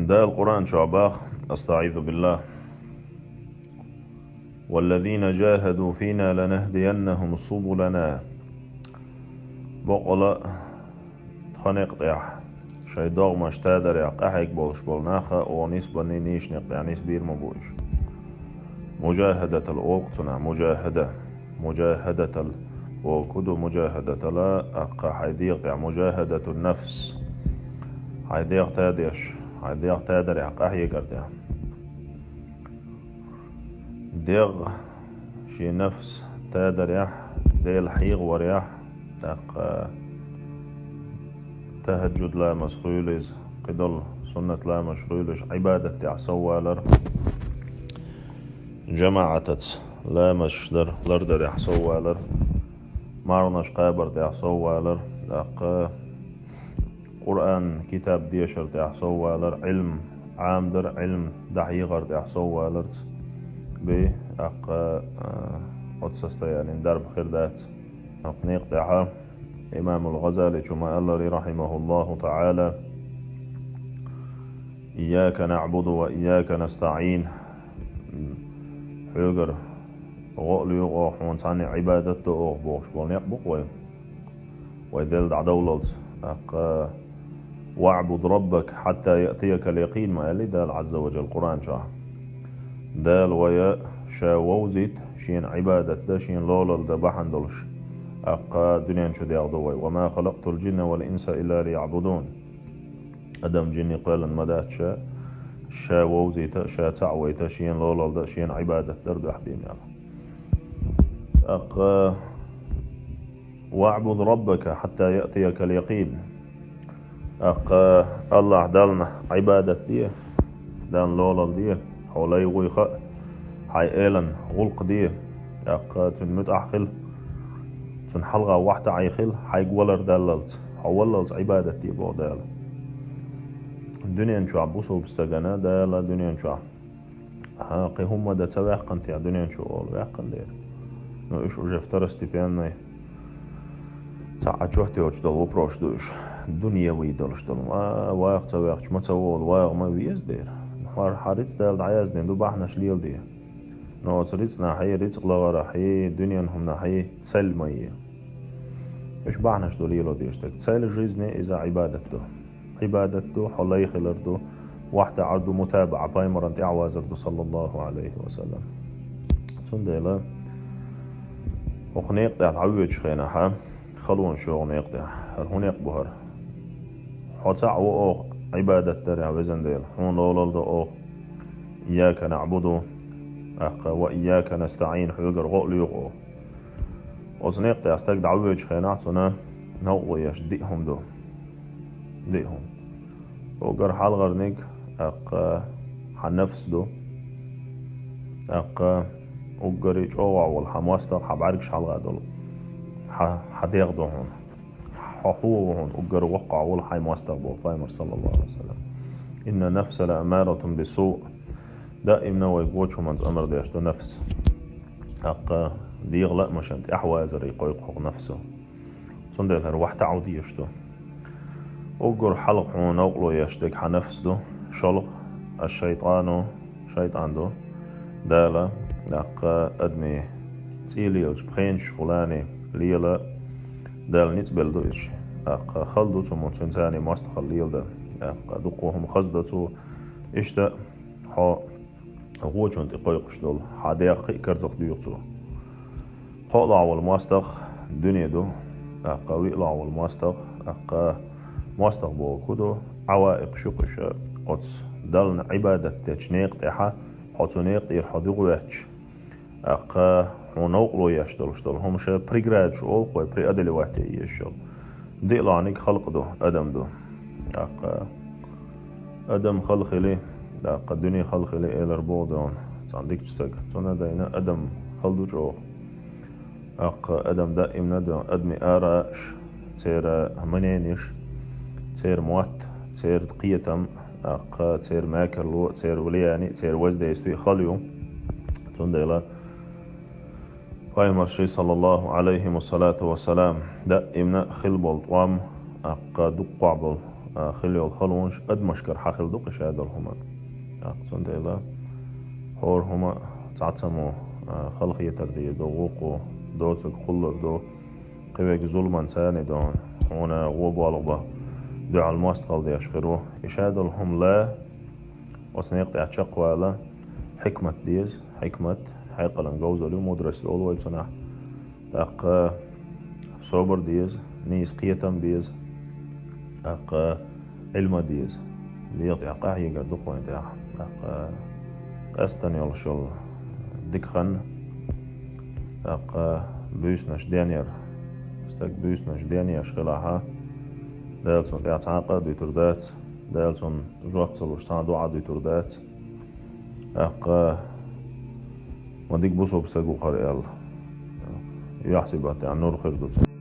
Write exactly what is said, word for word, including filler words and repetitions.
Дала Къуръан чохь баха, астаӀизу биллахӀ: «Валлазина жахаду фина ланахӀдияннахӀум субулана». Бакъала тхан некъ тӀехь, шайн догӀмаш тадарехь къахьега болуш болу нах а оха нисбанний нийса некъ тӀехь нисбийр ма бу уьш. Мужахадатал олу цунах, мужахада. Мужахадатал боху ду, мужахадатала, аккха хьайн дегӀ тӀехь, мужахадатун нафс. Хьайн дегӀ тадеш, хьайн дегӀ тадарехь къахьегар тӀехь. ДегӀ шен нафс тадарехь, Дела хьехаварехь, тӀаккха тахӀаджуд ламаз хуьлу иза, кхидолу суннат ламазаш хуьлуш, Ӏибадат тӀехь соввалар, жамаӀатаца ламазаш дар, лардарехь соввалар, марханаш кхабар тӀехь соввалар, тӀаккха Къуръан, китаб дешар тӀехь соввалар, Ӏилм Ӏамадар, Ӏилм дӀахьехар тӀехь совваларца бен, тӀаккха, а, оцу состоянин дарба хир дац. Некъ тӀехь имамул ГӀазаличо ма-аллара, рахьимахуллаху таӀала: «Ийяка наӀбуду ва ийяка настаӀин». Хьоьгара гӀо а лоьху оха, хьуна цхьаьна Ӏибадат до оха бохуш болу некъ бу-кх вай. Вай Делла дӀадовллалц, тӀаккха: «ВаӀбуд раббака хьатта яътиякал якъин», ма аьллий Дала Ӏазза ва Жалла Къуръан чохь. Дала вай ша вовзийта, шена Ӏибадат дан, шена лолалла дан бахьана долуш, тӀаккха дуьнен чу дегӀдо вай: «Ва ма халакътул жинна вал инса илла лияӀбудун». Адам, жинни кхоьллина ма дац ша, ша вовзийта а, ша цхьаъ вайта а, шена лолалла дан а, шена Ӏибадат дар а дуьхьа бен мел. ТӀаккха: «ВаӀбуд раббака хьатта яътиякал якъин». ТӀаккха АллахӀ Далла Ӏибадат де, Далла лолалла де, хьо лай гӀуй хаьа, хьайн элан гӀуллакх де, тӀаккха цуьнан муьтӀахь хила, цунна хьалха вахьтаӀий хила, хьайга валар даллалц, хьо валлалц Ӏибадат де боху Дала. Дуьнен чохь бусулба стагана Дала дуьнен чохь, хьан кхин хӀумма дан ца ваьккхина техьа дуьнен чу олу, ваьккхина дера. Ну, уьш уже второстепенный, цхьа а чохь йоцуш долу вопросаш ду уьш. Дуьне вуй долуш долу. Ва, ваха ца ваьхча, ма ца волу, ваха ма веза дера. ХӀара хьан рицкъ Дала дӀаяздина ду, бахьанаш леладе. Но оцу рицкъанахьий, рицкъ лахарахьий, дуьненан хӀуманахьий цель ма е. Уьш бахьанаш ду лело дезаш дерг. Цель жизни иза Ӏибадат ду. Ӏибадат ду, хьо лай хилар ду, вахьтаӀар ду, мутабаӀа, пайхамаран тӀаьхьавазар ду, саллаллаху Ӏалайхи ва саллам. Цундела хӀокху некъа тӀехь дӀавоьдучу хенахьа, халонаш йогӀу некъа тӀехь. ХӀара хӀун некъ бу хӀара? Хьо цхьаъ ву оха Ӏибадат дарехь, везан Дела, хьуна лолалла до оха. Ийяка наӀбуду, тӀаккха, ва ийяка настаӀин, хьоьгара гӀо а лоьху оха. Оцу некъа тӀехь стаг дӀавоьдучу хенахь, цунна новкъарло еш диъ хӀума ду. Диъ хӀума. Уггар хьалхарниг, тӀаккха, хьан нафс ду. ТӀаккха уггаре чӀогӀа волу хьан мостагӀа, хьан бӀаьргаш хьалха долу хьан, хьан дегӀ ду хьуна. Хьо хьо ву хьуна уггар воккхахь волу хьайн мостагӀа боху пайхамар, саллаллаху Ӏалайхи ва саллам. «Инна нафса ла аммаратун бису». Даимна вайга вочу хӀуманца амар деш ду нафс. ТӀаккха дегӀан лаамашна тӀаьхьавазаре кхойкху хӀокху нафсо. Цундела хӀара вахьтаӀа дезаш ду. Уггар хьалха хьуна новкъарло еш дерг хьан нафс ду, шолгӀа аш-шайтӀану, шайтӀан ду. Дала, тӀаккха, адамийн цӀий лелачу пхенчаш гӀулани лела, Дала ницкъ белла ду иза. ТӀаккха хала ду цу муьтӀахь цуьнан царний мостагӀалла леладан. ТӀаккха дуккха хӀума хаза до цо. Иштта хьо гӀочунна тӀе кхойкхуш долу хьан дегӀ кхин а карзах дуьйху цо. КхоалгӀа волу мостагӀа дуьне ду, тӀаккха виълагӀа волу мостагӀа, тӀаккха мостагӀа бохург хӀун ду, Ӏаваикъ шу кхуьша, оцу Далла Ӏибадат дечу некъа тӀехьа, хьо цу некъа тӀера хьо дуьхьа ваьтташ, тӀаккха хьуна новкъарло еш долуш долу хӀума ша преградаш олу-кх вай, преодолевать е езаш йолу. ДиълагӀниг халкъ ду, адам ду. ТӀаккха адам хала хили, тӀаккха дуьне хала хили элар боху дона цхьана дикачу стага. Цунна а дайна адам хала ду чӀогӀа. ТӀаккха адам даимна а дона адамийн арааш, церан мненеш, церан мотт, церан кхетам, тӀаккха церан мекарло, церан влияние, церан воздействие хала ю. Цундела пайхамарший, саллаллаху Ӏалайхи ва салату ва салам, даимна хила болу тӀом, тӀаккха дуккхахь болу а, хила йолу халонаш адамашкара хьан хила ду-кх и шадолу хӀума. ТӀаккха цундела хӀора хӀума цхьацца мо, а, халахетар деза, гӀуллакх, доцург хулар ду, кхин верг зуламан царна ду, хьуна гӀо болх бан дуьхьал мостагӀалла деш хир ву. И шадолу хӀума лан, оцу некъа тӀехь чекхвала, хьикмат деза, хьикмат, хьекъалан говзалла ю, мудрость олу вай цунах. ТӀаккха собар деза, нийса кхетам беза, тӀаккха Ӏилма деза. ДегӀа тӀехь къахьегар ду-кх вайн тӀехь. ТӀаккха къаьстина йолуш йолу дика хан, тӀаккха буьйсанаш денъяр. Стаг буьйсанаш денъеш хилахь, Дала цунна тӀехь цхьа а къа а дуьтур дац, Дала цунна жоп ца луш цхьа а доӀа дуьтур дац. ТӀаккха ма дика бусалба стаг ву хӀара аьлла, юьхь-сибат тӀехь нур хир ду цунна.